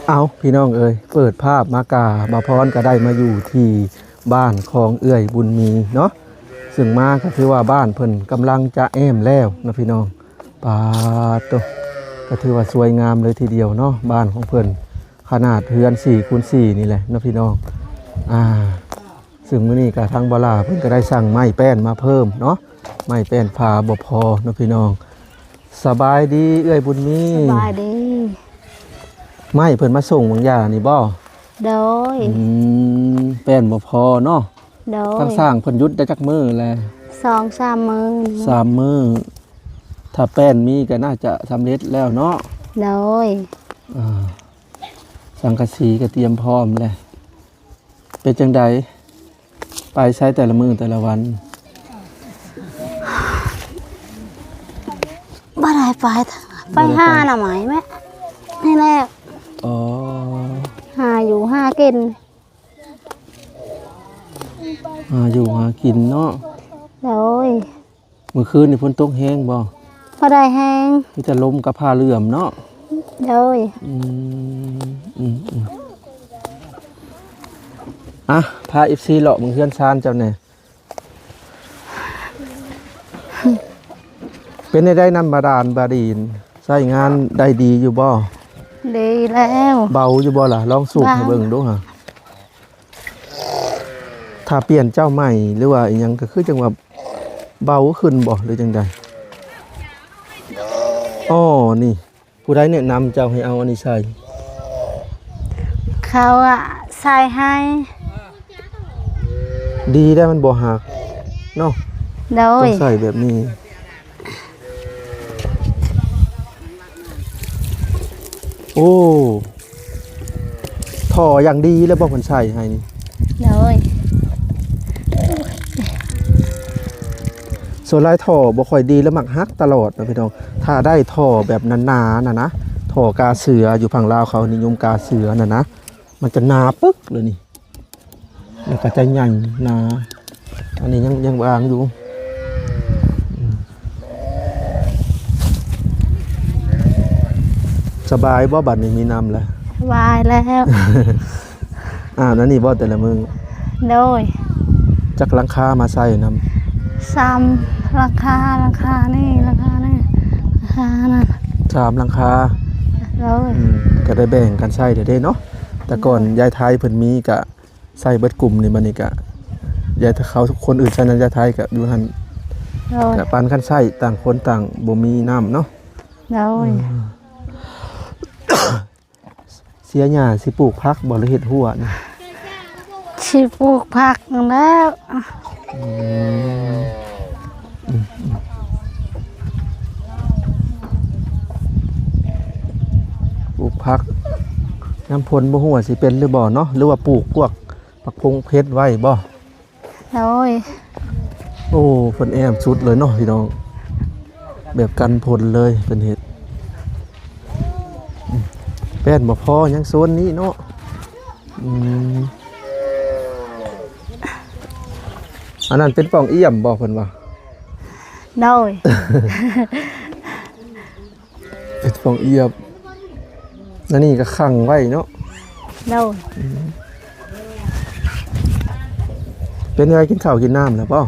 ເອົາ ພີ່ນ້ອງເອີຍ ເປີດພາບມາກະ ບ່າວພອນກໍໄດ້ມາຢູ່ທີ່ບ້ານຂອງເອື້ອຍບຸນມີເນາະ, ຊຶ່ງມາກໍຖືວ່າບ້ານເພິ່ນກຳລັງຈະແອ້ມແລ້ວເນາະພີ່ນ້ອງ. ປາດໂທ້ ກໍຖືວ່າສວຍງາມເລີຍທີດຽວເນາະ ບ້ານຂອງເພິ່ນ, ຂະໜາດເຮືອນສີ່ຄູນສີ່ນີ້ແຫຼະເນາະພີ່ນ້ອງ. ອ່າ ຊຶ່ງມື້ນີ້ກໍທາງບໍ່ຫຼ້າເພິ່ນກໍໄດ້ສັ່ງໄມ້ແປ້ນມາເພີ່ມເນາະ, ໄມ້ແປ້ນຝາບໍ່ພໍເນາະພີ່ນ້ອງ. ສະບາຍດີເອື້ອຍບຸນມີ. ສະບາຍດີ. ໄມ້ເພິ່ນມາສົ່ງບາງຢ່ານີ້ບໍ່? ໂດຍ. ອືມ ແປ້ນບໍ່ພໍເນາະ. ໂດຍ. ທາງຊ່າງເພິ່ນຢຸດໄດ້ຈັກມື້ແລ້ວ? ສອງສາມມື້. ສາມມື້. ຖ້າແປ້ນມີກໍໜ້າຈະສຳເລັດແລ້ວເນາະ. ໂດຍ. ອ່າ ສັງກະສີກໍຕຽມພ້ອມແລ້ວ. ເປັນຈັ່ງໃດ? ໄປໃສແຕ່ລະມື້ແຕ່ລະວັນ? ບໍ່ໄດ້ໄປ ໄປຫາໜໍ່ໄມ້ແມ່ ນີ້ແຫຼະ. ອໍ ຫາຢູ່ຫາກິນ. ຫາຢູ່ຫາກິນເນາະ. ໂດຍ. ມື້ຄືນນີ້ຝົນຕົກແຮງບໍ່? ບໍ່ໄດ້ແຮງ. ມີແຕ່ລົມກັບຟ້າເຫຼື້ອມເນາະ. ໂດຍ. ອືມ ອືມ ອືມ. ອ່ະ ພາເອັຟຊີເລາະເບິ່ງເຮືອນຊານເຈົ້າແດ່. ເປັນແນວໃດ ນ້ຳບາດານບາດີນ ໃຊ້ງານໄດ້ດີຢູ່ບໍ່? ດີແລ້ວ. ເບົາຢູ່ບໍ່ລະ? ລອງສູບໃຫ້ເບິ່ງດູຫາ. ຖ້າປ່ຽນເຈົ້າໃໝ່ ຫຼືວ່າອີ່ຫຍັງ ກໍຄືຈັ່ງວ່າເບົາຂຶ້ນບໍ່ ຫຼືຈັ່ງໃດ? ອໍ ນີ້ ຜູ້ໃດແນະນຳເຈົ້າໃຫ້ເອົາອັນນີ້ໃສ່? ເຂົາອະໃສ່ໃຫ້. ດີແລ້ວ ມັນບໍ່ຫັກເນາະ. ໂດຍ. ຕ້ອງໃສ່ແບບນີ້. ໂອ້ ທໍ່ຢ່າງດີແລ້ວບໍ່ ເພິ່ນໃສ່ໃຫ້ນີ້. ໂດຍ. ສ່ວນຫຼາຍທໍ່ບໍ່ຄ່ອຍດີ ແລ້ວມັກຫັກຕະຫຼອດນະພີ່ນ້ອງ. ຖ້າໄດ້ທໍ່ແບບໜາໆນະນະ ທໍ່ກາເສືອ ຢູ່ຝັ່ງລາວເຂົານິຍົມກາເສືອນະນະ ມັນຈະໜາປຶກເລີຍນີ້. ແລ້ວກໍຈະໃຫຍ່ໜາ. ອັນນີ້ຍັງ ຍັງບາງຢູ່. ອືມ ສະບາຍບໍ່ ບັດນີ້ມີນ້ຳແລ້ວ? ສະບາຍແລ້ວ. ອາບອັນນີ້ບໍ່ແຕ່ລະມື້? ໂດຍ. ຈັກຫຼັງຄາມາໃສ່ນຳ? ສາມຫຼັງຄາ ຫຼັງຄານີ້ ຫຼັງຄານີ້ ຫຼັງຄານັ້ນ ສາມຫຼັງຄາ. ໂດຍ. ອືມ ກໍໄດ້ແບ່ງກັນໃຊ້ແລ້ວເດ້ເນາະ. ແຕ່ກ່ອນ ໂດຍ ຍາຍໄທເພິ່ນມີກະ ໃສ່ເບິດກຸ່ມນີ້ ບັດນີ້ກະ ຢາກໃຫ້ເຂົາຄົນອື່ນໃຊ້ນຳ ຢາກໃຫ້ກະຢູ່ຫັ້ນ. ໂດຍ. ກະປັນກັນໃຊ້ ຕ່າງຄົນຕ່າງບໍ່ມີນ້ຳເນາະ. ໂດຍ. ອືມ ເສຍຫຍ້າຊິປູກຜັກບໍ່ ຫຼືເຮັດຮົ້ວນີ້? ຊິປູກຜັກຫັ້ນແຫຼ້ວ. ອືມ ອືມ ອືມ ປູກຜັກ ຍາມຝົນບໍ່ຮູ້ວ່າຊິເປັນຫຼືບໍ່ເນາະ ຫຼືວ່າປູກພວກໝາກຜົງເຜັດໄວ້ບໍ່? ໂດຍ. ໂອ້ ເພິ່ນແອ້ມສຸດເລີຍເນາະພີ່ນ້ອງ ແບບກັນຝົນເລີຍເພິ່ນເຮັດ. ແປ້ນບໍ່ພໍ ຍັງໂຊນນີ້ເນາະ. ອືມ ອັນນັ້ນເປັນປ່ອງອ້ຽມບໍ່ເພິ່ນວ່າ? ໂດຍ. ເຮັດປ່ອງອຽບ ອັນນີ້ກໍຂັງໄວ້ເນາະ. ໂດຍ. ອືມ ເປັນໄງ ກິນເຂົ້າກິນນ້ຳແລ້ວບໍ່?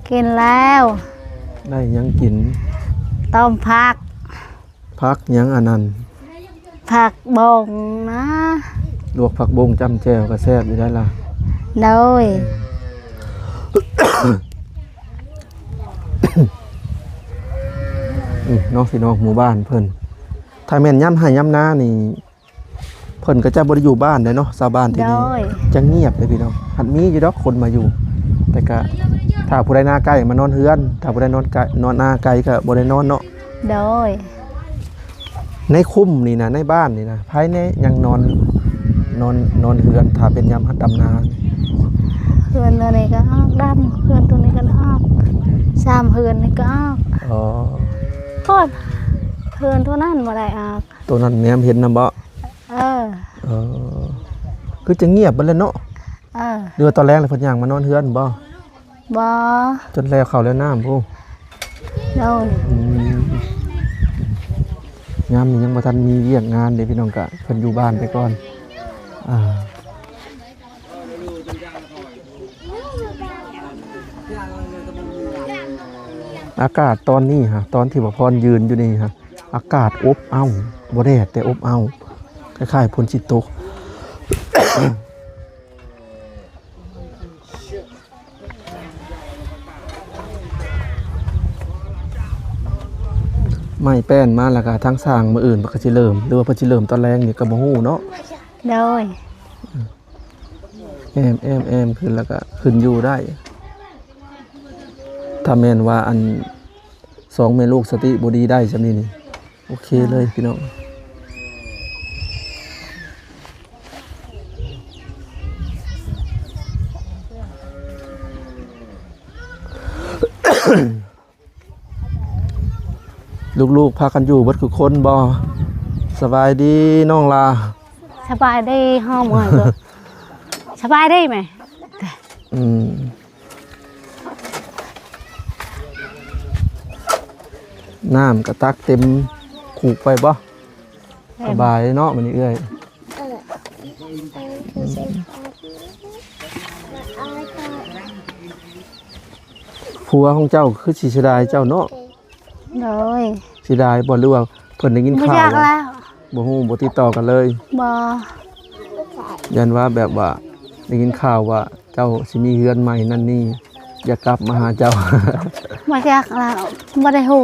ກິນແລ້ວ. ໄດ້ຫຍັງກິນ? ຕົ້ມຜັກ. ຜັກຫຍັງອັນນັ້ນ? ຜັກບົງນະ. ລວກຜັກບົງຈ້ຳແຈ່ວກໍແຊບຢູ່ໄດ໋ລະ. ໂດຍ. ອືມ ເນາະ ພີ່ນ້ອງ ໝູ່ບ້ານເພິ່ນ ຖ້າແມ່ນຍາມໄຮ່ຍາມນານີ້ ເພິ່ນກໍຈະບໍ່ໄດ້ຢູ່ບ້ານເດ້ເນາະ ຊາວບ້ານທີ່ນີ້. ໂດຍ. ຈະງຽບເດ້ພີ່ນ້ອງ ຫັນມີຢູ່ດອກຄົນມາຢູ່ ແຕ່ກະຖ້າຜູ້ໃດນາໃກ້ມານອນເຮືອນ ຖ້າຜູ້ໃດນອນໃກ້ ນອນນາໄກກໍບໍ່ໄດ້ນອນເນາະ. ໂດຍ. ໃນຄຸ້ມນີ້ນະ ໃນບ້ານນີ້ນະ ໃຜແນ່ຍັງນອນ ນອນ ນອນເຮືອນ ຖ້າເປັນຍາມດຳນາ? ເຮືອນຕົວນີ້ກໍອອກດຳ ເຮືອນຕົວນີ້ກໍອອກ ສາມເຮືອນນີ້ກໍອອກ. ອໍ ໂອ້ຍ ເຮືອນຕົວນັ້ນບໍ່ໄດ້ອອກ. ຕົວນັ້ນແນມເຫັນນຳບໍ່? ເອີ ເອີ ຄືຈະງຽບເບິດແລ້ວເນາະ. ເອີ ຫຼືວ່າຕອນແລງແລ້ວເພິ່ນຍ່າງມານອນເຮືອນບໍ່? ບໍ່ ຈົນແລ້ວເຂົ້າແລ້ວນ້ຳພຸ້ນ. ໂດຍ. ອືມ ຍາມນີ້ຍັງບໍ່ທັນມີວຽກງານເດ້ພີ່ນ້ອງ ກະເພິ່ນຢູ່ບ້ານໄປກ່ອນ. ອ່າ ອາກາດຕອນນີ້ຮະ ຕອນທີ່ວ່າພອນຢືນຢູ່ນີ້ຮະ ອາກາດອົບເອົ້າ ບໍ່ແດດແຕ່ອົບເອົ້າ ຄ້າຍໆຝົນຊິຕົກ. ໄມ້ແປ້ນມາແລ້ວກະທາງຊ່າງ ມື້ອື່ນເພິ່ນກະຊິເລີ່ມ ຫຼືວ່າເພິ່ນຊິເລີ່ມຕອນແລງນີ້ກະບໍ່ຮູ້ເນາະ. ໂດຍ ແອມໆໆຂຶ້ນແລ້ວກະຂຶ້ນຢູ່ໄດ້. ຖ້າແມ່ນວ່າອັນ ສອງແມ່ລູກສະຕິບໍ່ດີໄດ້ຊ່ຳນີ້ນີ້ ໂອເຄເລີຍພີ່ນ້ອງ. ລູກໆພາກັນຢູ່ເບິດທຸກຄົນບໍ່? ສະບາຍດີນ້ອງຫຼ້າ. ສະບາຍດີ ຫອມເອີຍ. ສະບາຍດີແມ່. ອືມ ນ້ຳກະຕັກເຕັມຄຸກໄວ້ບໍ່? ສະບາຍເນາະ ມື້ນີ້ເອື້ອຍ. ຜົວຂອງເຈົ້າຄືຊິເສຍດາຍເຈົ້າເນາະ? ໂດຍ ເສຍດາຍບໍ່ ຫຼືວ່າເພິ່ນໄດ້ຍິນຂ່າວວ່າ ບໍ່ຮູ້ ບໍ່ຕິດຕໍ່ກັນເລີຍ? ບໍ່ ຢ້ານວ່າແບບວ່າໄດ້ຍິນຂ່າວວ່າເຈົ້າຊິມີເຮືອນໃໝ່ນັ້ນນີ້ ຢາກກັບມາຫາເຈົ້າ. ບໍ່ຢາກແລ້ວ ບໍ່ໄດ້ຮູ້.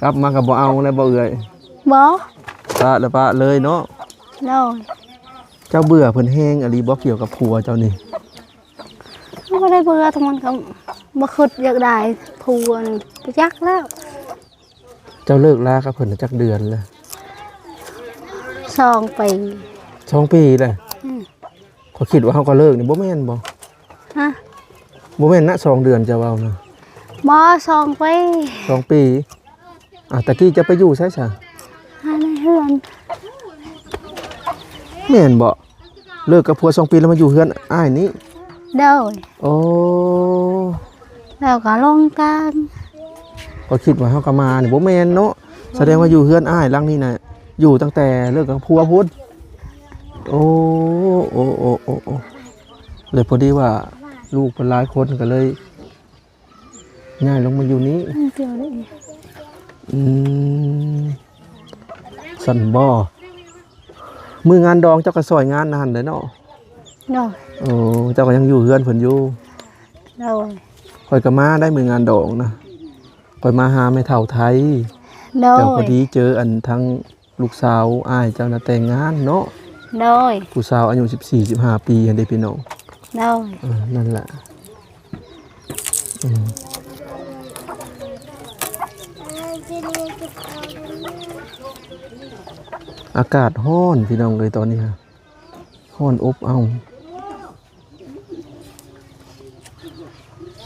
ກັບມາກະບໍ່ເອົາແລ້ວບໍ່ເອື້ອຍ? ບໍ່ ປະແລ້ວປະເລີຍເນາະ. ໂດຍ ເຈົ້າເບື່ອເພິ່ນແຮງອີ່ຫຼີບໍ່ ກ່ຽວກັບຜົວເຈົ້ານີ້? ບໍ່ໄດ້ເບື່ອ ແຕ່ມັນກະບໍ່ຄິດຢາກໄດ້ຜົວນີ້ ບໍ່ຈັກແລ້ວ. ເຈົ້າເລີກລາກັບເພິ່ນຈັກເດືອນແລ້ວ? ສອງປີ. ສອງປີແລ້ວ? ອືມ ຂ້ອຍຄິດວ່າເຮົາກະເລີກນີ້ ບໍ່ແມ່ນບໍ່? ຮະ? ບໍ່ແມ່ນນະ ສອງເດືອນເຈົ້າເວົ້ານະ? ບໍ່ ສອງປີ. ສອງປີ. ອາ ຕະກີ້ເຈົ້າໄປຢູ່ໃສຊະ? ຫາໃນເຮືອນ. ແມ່ນບໍ່? ເລີກກັບຜົວສອງປີແລ້ວມາຢູ່ເຮືອນອ້າຍນີ້? ໂດຍ. ໂອ້ ແລ້ວກະລົງກາງ. ຂ້ອຍຄິດວ່າເຮົາກະມານີ້ ບໍ່ແມ່ນເນາະ. ສະແດງວ່າຢູ່ເຮືອນອ້າຍຫຼັງນີ້ນະ ຢູ່ຕັ້ງແຕ່ເລີກກັບຜົວພຸ້ນ. ໂອ້ ໂອ້ ໂອ້ ໂອ້ ໂອ້ ແລ້ວພໍດີວ່າລູກເພິ່ນຫຼາຍຄົນ ກະເລີຍ ຍ້າຍລົງມາຢູ່ນີ້. ອືມ ຊັ້ນບໍ່? ມື້ງານດອງເຈົ້າກະຊ່ອຍງານຫັ້ນເດ້ເນາະ? ໂດຍ. ໂອ້ ເຈົ້າກະຍັງຢູ່ເຮືອນເພິ່ນຢູ່? ໂດຍ. ຂ້ອຍກະມາໄດ້ມື້ງານດອງນະ ຂ້ອຍມາຫາແມ່ເຖົ້າໄທ. ໂດຍ. ແລ້ວພໍດີເຈີອັນທັງ ລູກສາວອ້າຍເຈົ້ານະແຕ່ງງານເນາະ? ໂດຍ. ຜູ້ສາວອາຍຸສິບສີ່ ສິບຫ້າປີຫັ້ນເດ້ພີ່ນ້ອງ. ໂດຍ. ເອີ ນັ້ນລະ. ອືມ ອາກາດຮ້ອນພີ່ນ້ອງເອີຍ ຕອນນີ້ຮະ ຮ້ອນອົບເອົ້າ.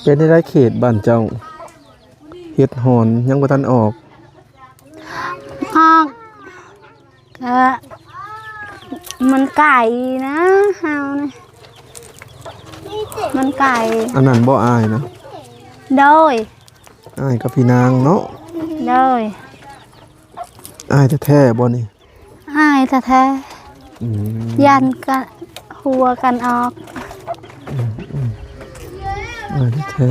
ເປັນໃດເຂດບ້ານເຈົ້າ? ເຫັດຫອນຍັງບໍ່ທັນອອກ? ອອກ ກະມັນໄກນະ ເຮົານີ້ ມັນໄກ. ອັນນັ້ນບໍ່ອ້າຍນະ? ໂດຍ. ອ້າຍກັບພີ່ນາງເນາະ? ໂດຍ. ອ້າຍແທ້ໆບໍ່ນີ້? ອ້າຍແທ້ໆ. ອືມ ຢ້ານກະຫົວກັນອອກ. ອືມໆ ອ້າຍແທ້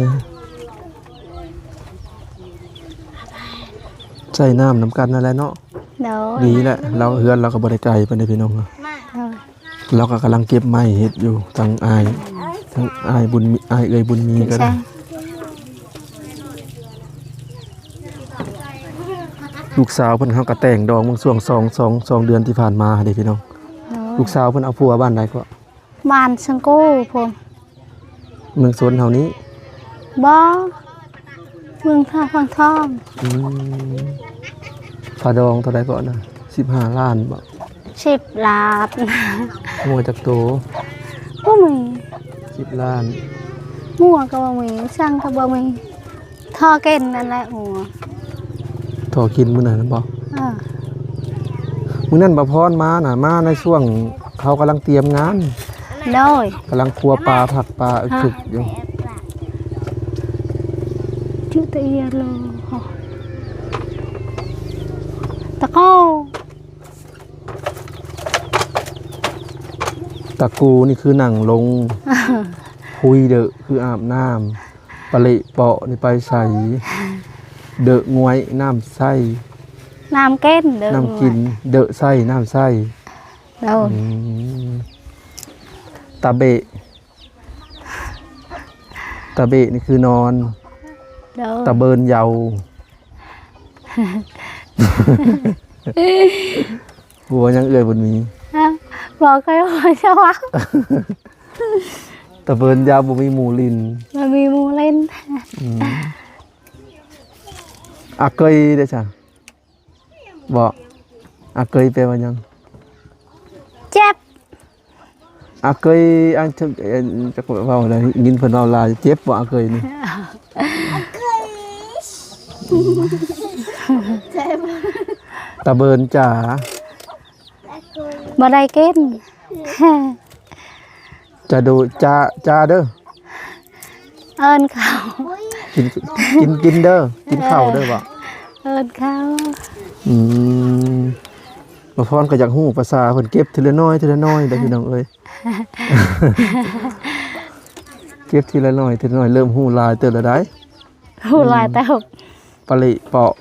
ໆ ໃຊ້ນ້ຳນຳກັນນັ້ນແຫຼະເນາະ. ໂດຍ. ດີແຫຼະ ລາວ ເຮືອນລາວກະບໍ່ໄດ້ໄກປານໃດພີ່ນ້ອງ. ໂດຍ. ລາວກະກຳລັງເກັບໄມ້ເຮັດຢູ່ ທັງອ້າຍ ທັງອ້າຍບຸນມີ ອ້າຍເອື້ອຍບຸນມີກະໄດ້. ລູກສາວເພິ່ນເຮົາກະແຕ່ງດອງເມື່ອຊ່ວງສອງ ສອງ ສອງເດືອນທີ່ຜ່ານມາເດ້ພີ່ນ້ອງ. ໂດຍ. ລູກສາວເພິ່ນເອົາຜົວບ້ານໃດເກາະ? ບ້ານຊຽງກູພຸ້ນ. ເມືອງຊົນເຮົານີ້? ບໍ່ ເມືອງທາງຝັ່ງທອງ. ອືມ ຄ່າດອງເທົ່າໃດເກາະນະ? ສິບຫ້າລ້ານບໍ່? ສິບລ້ານ. ງົວຈັກໂຕ? ບໍ່ມີ. ສິບລ້ານ. ງົວກະບໍ່ມີ ຊ້າງກະບໍ່ມີ. ທໍ່ກິນນັ້ນແຫຼະ ໂອ ທໍ່ກິນມື້ນັ້ນນະບໍ່? ເອີ ມື້ນັ້ນບ່າວພອນມານະ ມາໃນຊ່ວງເຂົາກຳລັງຕຽມງານ. ໂດຍ. ກຳລັງຄົວປາ ຜັກປາ ອຶກທຶກຢູ່. ຈຸຕະເອຍໂລ ຕະ ໂອ້ ຕາກູນີ້ຄືນັ່ງລົງ ຄຸຍເດີຄືອາບນ້ຳ ປະເລະເປາະນີ້ໄປໃສ ເດີງວຍນ້ຳໃສ ນ້ຳກິນ ເດີ ນ້ຳກິນ ເດີໃສນ້ຳໃສ ໂດຍ ອືມ ຕາເບະ ຕາເບະນີ້ຄືນອນ ໂດຍ ຕາເບີນເຍົາ ບໍ່ຫຍັງເອື້ອຍບຸນມີ ຮະ ບໍ່ເຄີຍເວົ້າ ຕາເບີນເຍົາບໍ່ມີໝູ່ຫຼິ້ນ ບໍ່ມີໝູ່ຫຼິ້ນ ອືມ ອາເກີຍເດ້ຊະ ບໍ່ ອາເກີຍແປວ່າຫຍັງ? ເຈັບ ອາເກີຍ ອັນ ຈັກເວົ້າໄດ້ ຍິນເພິ່ນເວົ້າຫຼາຍ ເຈັບບໍ່ອາເກີຍນີ້? ຕາເບີນຈາ ບໍ່ໄດ້ກິນ ຈາດູ ຈາ ຈາເດີ ເອີ້ນເຂົ້າ ກິນ ກິນ ກິນເດີ ກິນເຂົ້າເດີບໍ່ ເອີ້ນເຂົ້າ ອືມ ບໍ່ພອນກໍຢາກຮູ້ພາສາເພິ່ນ ເກັບທີລະໜ້ອຍ ທີລະໜ້ອຍເດີພີ່ນ້ອງເອີຍ ເກັບທີລະໜ້ອຍ ທີລະໜ້ອຍ ເລີ່ມຮູ້ຫຼາຍເຕີບແລ້ວໄດ໋ ຮູ້ຫຼາຍເຕີບ ປະລິເປາະ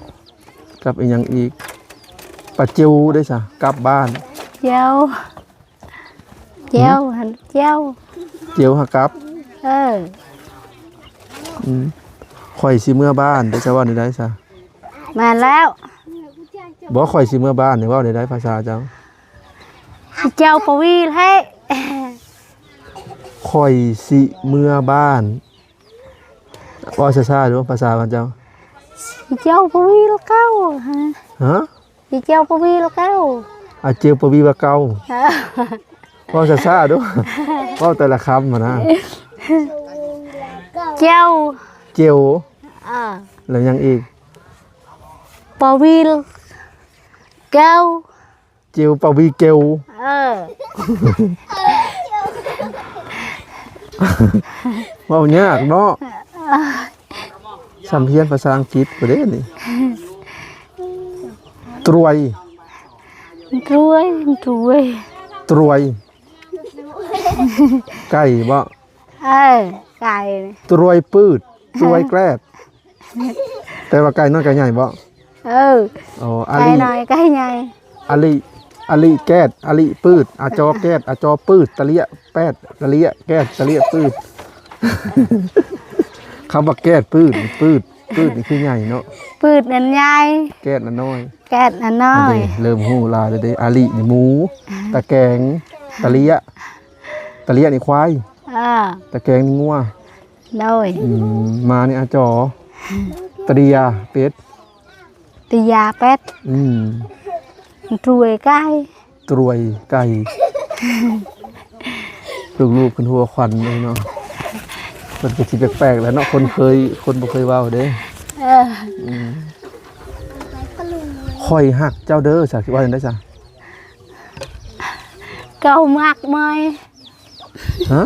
ກັບອີ່ຫຍັງອີກ ປາຈິວເດ້ຊະ ກັບບ້ານ ເຈົ້າ ເຈົ້າ ຫືມ ຫັ້ນ ເຈົ້າ ເຈົ້າຫາກັບ ເອີ ອືມ ຂ້ອຍຊິເມືອບ້ານ ເຈົ້າເວົ້າແນວໃດຊະ? ແມ່ນແລ້ວ ບໍ່ ຂ້ອຍຊິເມືອບ້ານນີ້ເວົ້າແນວໃດພາສາເຈົ້າ? ເຈົ້າປະວີແທ້ ຂ້ອຍຊິເມືອບ້ານ ເວົ້າຊ້າໆດູ ພາສາບ້ານເຈົ້າ ເຈົ້າປະວີລະເກົ່າ ຮະ ຮະ? ອີເຈົ້າປະວີລະເກົ່າ ອາເຈ້ວປະວີວ່າເກົ່າ ເອີ ເວົ້າຊ້າໆດູ ເວົ້າແຕ່ລະຄຳຫັ້ນນະ ເຈົ້າ ເຈ້ວ ເອີ ແລ້ວຫຍັງອີກ? ປະວີລະເກົ່າ ເຈ້ວປະວີເກ່ວ ເອີ ເວົ້າຍາກເນາະ ຊ່ຳຮຽນພາສາອັງກິດພຸ້ນເດ້ນີ້ ຕຣວຍ ຕຣວຍ ຕຣວຍ ຕຣວຍ ໄກ່ບໍ? ເອີ ໄກ່ ຕຣວຍປືດ ຕຣວຍແກດ ແປວ່າໄກ່ນ້ອຍໄກ່ໃຫຍ່ບໍ? ເອີ ອໍ ອາລິ ໄກ່ນ້ອຍໄກ່ໃຫຍ່ ອາລິ ອາລິແກດ ອາລິປືດ ອາຈໍແກດ ອາຈໍປືດ ຕະເລຍແປດ ຕະເລຍແກດ ຕະເລຍປືດ ຄຳວ່າແກດ ປືດ ປືດ ປືດນີ້ຄືໃຫຍ່ເນາະ ປືດນັ້ນໃຫຍ່ ແກດນັ້ນນ້ອຍ ແກດນັ້ນນ້ອຍ ອັນນີ້ເລີ່ມຮູ້ຫຼາຍແລ້ວເດ້ ອາລິນີ້ໝູ ຕະແກງ ຕະເລຍ ຕະເລຍນີ້ຄວາຍ ເອີ ຕະແກງນີ້ງົວ ໂດຍ ອືມ ໝານີ້ອາຈໍ ຕະເດຍ ເປັດ ຕະຢາ ເປັດ ອືມ ຕຣວຍ ໄກ່ ຕຣວຍ ໄກ່ ລູກໆ ເພິ່ນຫົວຂວັນເລີຍເນາະ ເພິ່ນກໍຊິແປກໆ ແຫຼະເນາະ ຄົນເຄີຍ ຄົນບໍ່ເຄີຍເວົ້າເດ້ ເອີ ອືມ ຂ້ອຍຮັກເຈົ້າເດີ ຊະ ຊິວ່າຈັ່ງໃດຊະ? ເຈົ້າມັກໄໝ? ຮະ?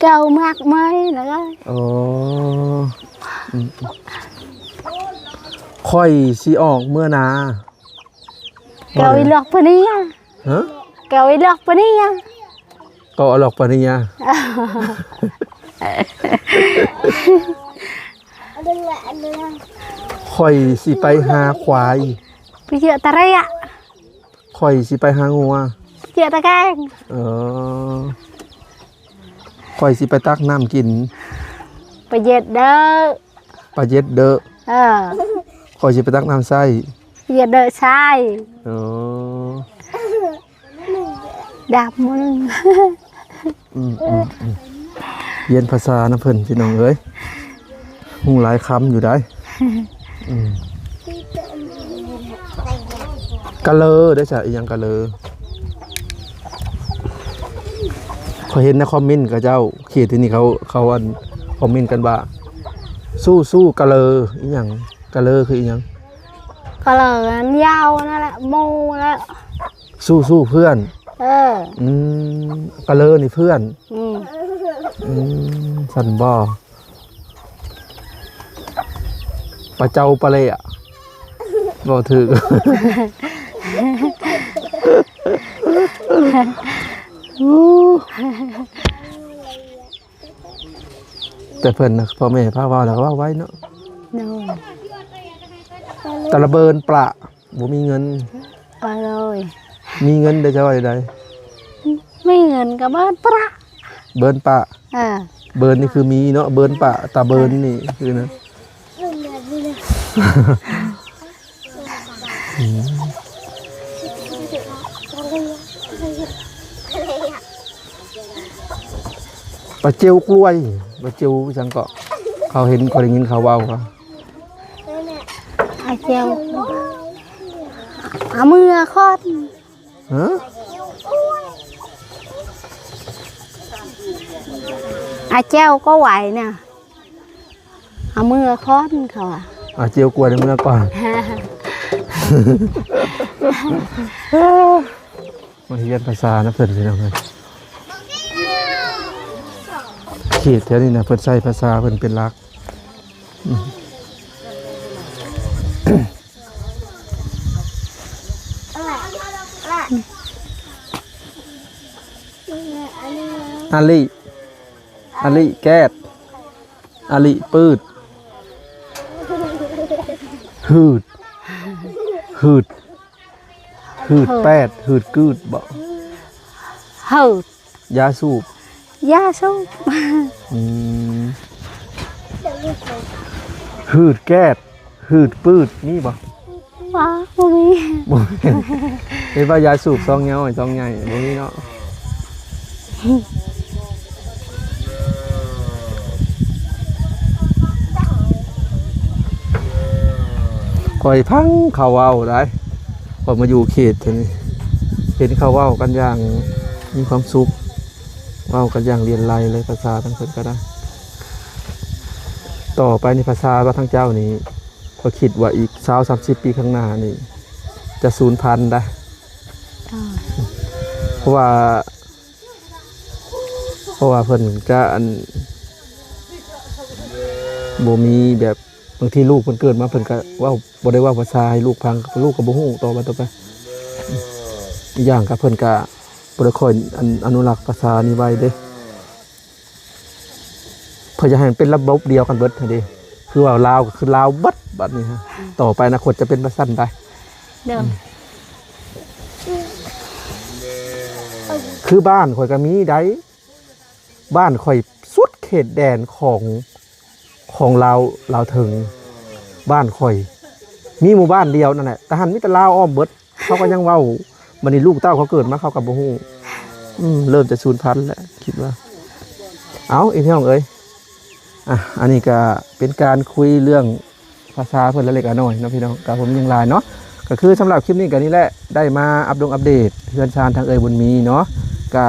ເຈົ້າມັກໄໝ? ແລ້ວກໍ ອໍ ອືມ ຂ້ອຍຊິອອກເມືອນາ ເຈົ້າອີຫຼອກປະເນຍ ຮະ? ເຈົ້າອີຫຼອກປະເນຍ ກໍອາຫຼອກປະເນຍ ຂ້ອຍຊິໄປຫາຄວາຍ ໄປເຈອຕະເຣຍ ຂ້ອຍຊິໄປຫາງົວ ເຈຍຕະແກງ ເອີ ຂ້ອຍຊິໄປຕັກນ້ຳກິນ ປະເຢັດເດີ ປະເຢັດເດີ ເອີ ຂ້ອຍຊິໄປຕັກນ້ຳໃຊ້ ປະເຢັດເດີໃຊ້ ເອີ ດຳມື້ໜຶ່ງ ອືມ ອືມ ອືມ ຮຽນພາສານຳເພິ່ນພີ່ນ້ອງເອີຍ ຮູ້ຫຼາຍຄຳຢູ່ໃດ໋ ອືມ ກະເລີເດ້ຊະ ອີຫຍັງກະເລີ ຂ້ອຍເຫັນໃນຄອມເມັນຂະເຈົ້າ ເຂດທີ່ນີ້ເຂົາ ເຂົາອັນຄອມເມັນກັນວ່າ ສູ້ໆ ກະເລີ ອີຫຍັງ ກະເລີຄືອີຫຍັງ? ກະເລີຍາວນັ້ນແຫຼະ ໝູ່ແຫຼະ ສູ້ໆ ເພື່ອນ ເອີ ອືມ ກະເລີນີ້ເພື່ອນ ອືມ ອືມ ຊັ້ນບໍ? ປາເຈົ້າປາເລະ ເວົ້າຖືກ ແຕ່ເພິ່ນນະ ພໍ່ແມ່ພາເວົ້າແລ້ວກໍເວົ້າໄວເນາະ. ໂດຍ. ຕະລະເບີນປະ ບໍ່ມີເງິນ. ໂດຍ. ມີເງິນໄດ້ຈະເວົ້າໃດ? ມີເງິນກໍເບີນປະ. ເບີນປະ. ເອີ. ເບີນນີ້ຄືມີເນາະ, ເບີນປະ ຕາເບີນນີ້ຄືນະ. ອືມ ປາເຈວກ້ວຍ ປາເຈວຫຍັງເກາະ ເຂົາເຫັນ ຂ້ອຍໄດ້ຍິນເຂົາເວົ້າວ່າ ອາແຈວ ເອົາມືຄອນ. ຮະ? ອາແຈວກໍໄຫວນະ. ເອົາມືຄອນເຂົາວ່າ ອາ ເຈວກວນໃນເມືອກ່ອນ ມາຮຽນພາສານຳເພິ່ນ ພີ່ນ້ອງເອີຍ. ເຂດແຖວນີ້ນະ ເພິ່ນໃຊ້ພາສາເພິ່ນເປັນຫຼັກ. ອາລິ ອາລິແກດ ອາລິປືດ ຫືດ ຫືດ ຫືດແປດ ຫືດກືດບໍ? ຫືດ ຢາສູບ ຢາສູບ. ອືມ ຫືດແກດ ຫືດປືດ ມີບໍ? ບໍ່ ບໍ່ມີ ບໍ່ມີ. ເຫັນວ່າຢາສູບຊອງຍາວ ຊອງໃຫຍ່ ບໍ່ມີເນາະ. ຂ້ອຍຟັງເຂົາເວົ້າໄດ໋ ຂ້ອຍມາຢູ່ເຂດນີ້ ເຫັນເຂົາເວົ້າກັນຢ່າງມີຄວາມສຸກ ເວົ້າກັນຢ່າງຫຼຽນໄຫຼເລີຍ ພາສາທາງເພິ່ນກໍໄດ້. ຕໍ່ໄປນີ້ ພາສາວ່າທາງເຈົ້ານີ້ ຂ້ອຍຄິດວ່າອີກຊາວສາມສິບປີຂ້າງໜ້ານີ້ ຈະສູນພັນໄດ໋ ເພາະວ່າ ເພາະວ່າເພິ່ນກະ ອັນ ບໍ່ມີແບບ ບາງທີລູກເພິ່ນເກີດມາ ເພິ່ນກະເວົ້າ ບໍ່ໄດ້ເວົ້າພາສາໃຫ້ລູກຟັງ ລູກກໍບໍ່ຮູ້ຕໍ່ໄປ ຕໍ່ໄປ. ອີກຢ່າງກະເພິ່ນກະບໍ່ໄດ້ຄ່ອຍ ອັນ ອະນຸລັກພາສານີ້ໄວ້ເດ້. ເພິ່ນຢາກໃຫ້ມັນເປັນລະບົບດຽວກັນເບິດຫັ້ນເດ້ ຄືວ່າລາວກໍຄືລາວເບິດ ບັດນີ້ຮະ ຕໍ່ໄປອະນາຄົດຈະເປັນແບບຊັ້ນໄດ໋. ໂດຍ ອືມ ຄືບ້ານຂ້ອຍກໍມີໄດ໋ ບ້ານຂ້ອຍສຸດເຂດແດນຂອງ ຂອງລາວ ລາວເທິງ ບ້ານຂ້ອຍມີໝູ່ບ້ານດຽວນັ້ນແຫຼະ ແຕ່ຫັ້ນມີແຕ່ລາວອ້ອມເບິດ. ເຂົາກໍຍັງເວົ້າ ບັດນີ້ລູກເຕົ້າເຂົາເກີດມາເຂົາກໍບໍ່ຮູ້. ອືມ ເລີ່ມຈະສູນພັນແລ້ວ ຄິດວ່າ. ເອົາ ອີພີ່ນ້ອງເອີຍ ອ່ະ ອັນນີ້ກໍເປັນການຄຸຍເລື່ອງພາສາເພິ່ນລະເລັກລະນ້ອຍເນາະພີ່ນ້ອງ ກໍບໍ່ມີຫຍັງຫຼາຍເນາະ. ກໍຄືສຳລັບຄລິບນີ້ກໍນີ້ແຫຼະ ໄດ້ມາອັບດົງອັບເດດເຮືອນຊານທາງເອື້ອຍບຸນມີເນາະ. ກໍ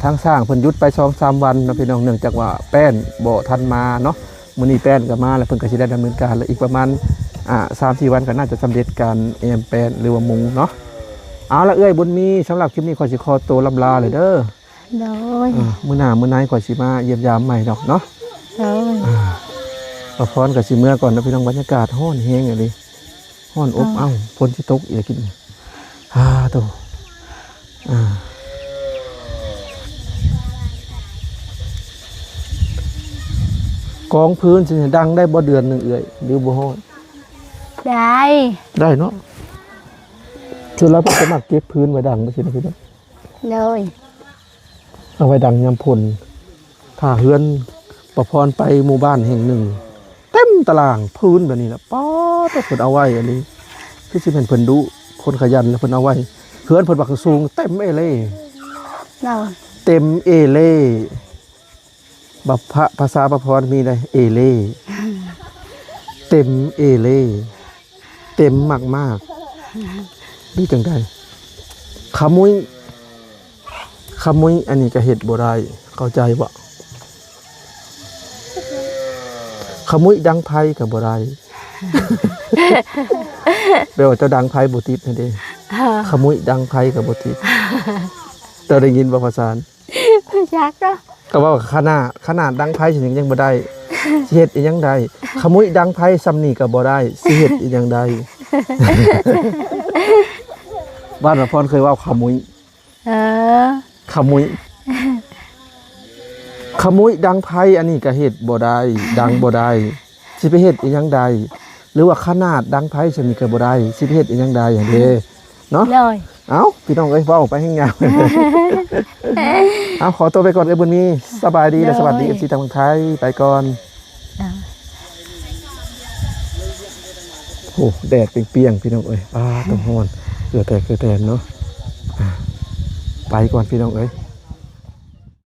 ທາງຊ່າງເພິ່ນຢຸດໄປສອງສາມວັນເນາະພີ່ນ້ອງ ເນື່ອງຈາກວ່າແປ້ນບໍ່ທັນມາເນາະ. ມື້ນີ້ແປ້ນກໍມາແລ້ວ ເພິ່ນກໍຊິໄດ້ດຳເນີນການ ແລ້ວອີກປະມານ ອ່າ ສາມສີ່ວັນກໍໜ້າຈະສຳເລັດການແອ້ມແປ້ນ ຫຼືວ່າມຸງເນາະ. ເອົາລະ ເອື້ອຍບຸນມີ ສຳລັບຄລິບນີ້ຂ້ອຍຊິຂໍໂຕລ່ຳລາເລີຍເດີ. ໂດຍ ອ່າ ມື້ໜ້າມື້ໃນຂ້ອຍຊິມາຢ້ຽມຢາມໃໝ່ດອກເນາະ. ໂດຍ ອ່າ ປາພອນກໍຊິເມືອກ່ອນເນາະພີ່ນ້ອງ ບັນຍາກາດຮ້ອນແຮງອີ່ຫຼີ ຮ້ອນອົບເອົ້າ ຝົນຊິຕົກອີກແລ້ວກິນ. ອາໂຕ ອ່າ ກອງຟືນຊິດັງໄດ້ບໍ່ເດືອນໜຶ່ງເອື້ອຍ ຫຼືບໍ່ຮອດ? ໄດ້ ໄດ້ເນາະ. ສ່ວນຫຼາຍເພິ່ນຈະມັກເກັບຟືນໄວ້ດັງ ບໍ່ຊີ້ນະພີ່ນ້ອງ. ໂດຍ ເອົາໄວ້ດັງຍາມຝົນ. ຖ້າເຮືອນປະພອນໄປໝູ່ບ້ານແຫ່ງໜຶ່ງ ເຕັມຕະລ່າງຟືນແບບນີ້ລະ ປາດໂທ້ ເພິ່ນເອົາໄວ້ອັນນີ້ ຄືຊິແມ່ນເພິ່ນດຸ ຄົນຂະຫຍັນ ແລ້ວເພິ່ນເອົາໄວ້. ເຮືອນເພິ່ນບັກສູງ ເຕັມເອເລ ໂດຍ ເຕັມເອເລ. ບັບພະ ພາສາປະພອນມີໄດ໋ ເອເລ ເຕັມເອເລ ເຕັມມາກໆ. ຫຼືຈັ່ງໃດ? ຂະມຸ້ຍ ຂະມຸ້ຍ ອັນນີ້ກໍເຮັດບໍ່ໄດ້ ເຂົ້າໃຈບໍ່? ຂະມຸ້ຍດັງໄຟກໍບໍ່ໄດ້ ແປວ່າເຈົ້າດັງໄຟບໍ່ຕິດຫັ້ນເດ້. ຂະມຸ້ຍດັງໄຟກໍບໍ່ຕິດ. ເຈົ້າໄດ້ຍິນບໍ່ ພາສາ? ບໍ່ຈັກເນາະ. ກໍເວົ້າຂະໜາດ ຂະໜາດດັງໄຟຊິຍັງ ຍັງບໍ່ໄດ້ ຊິເຮັດອີ່ຫຍັງໄດ້? ຂະມຸ້ຍດັງໄຟສ່ຳນີ້ກໍບໍ່ໄດ້ ຊິເຮັດອີ່ຫຍັງໄດ້? ບ້ານລະພອນເຄີຍເວົ້າຂະມຸ້ຍ ເອີ ຂະມຸ້ຍ ຂະມຸ້ຍດັງໄຟ ອັນນີ້ກະເຮັດບໍ່ໄດ້ ດັງບໍ່ໄດ້ ຊິໄປເຮັດອີ່ຫຍັງໄດ້ ຫຼືວ່າຂະໜາດດັງໄຟຊັ້ນນີ້ກະບໍ່ໄດ້ ຊິໄປເຮັດອີ່ຫຍັງໄດ້ຫັ້ນເດ້ ເນາະ ໂດຍ ເອົ້າ ພີ່ນ້ອງເອີຍ ເວົ້າໄປແຮງຍາວ ເອົ້າ ຂໍຕົວໄປກ່ອນ ເອີຍ ບຸນມີ ສະບາຍດີ ແລະ ສະຫວັດດີ ໂດຍ ເອັຟຊີ ທາງໄທ ໄປກ່ອນ ໂອ້ ແດດປ່ຽງໆ ພີ່ນ້ອງເອີຍ ອ້າ ຕາຮ້ອນ ເຫື່ອແຕກເຫື່ອແຕນເນາະ ອ່າ ໄປກ່ອນ ພີ່ນ້ອງເອີຍ.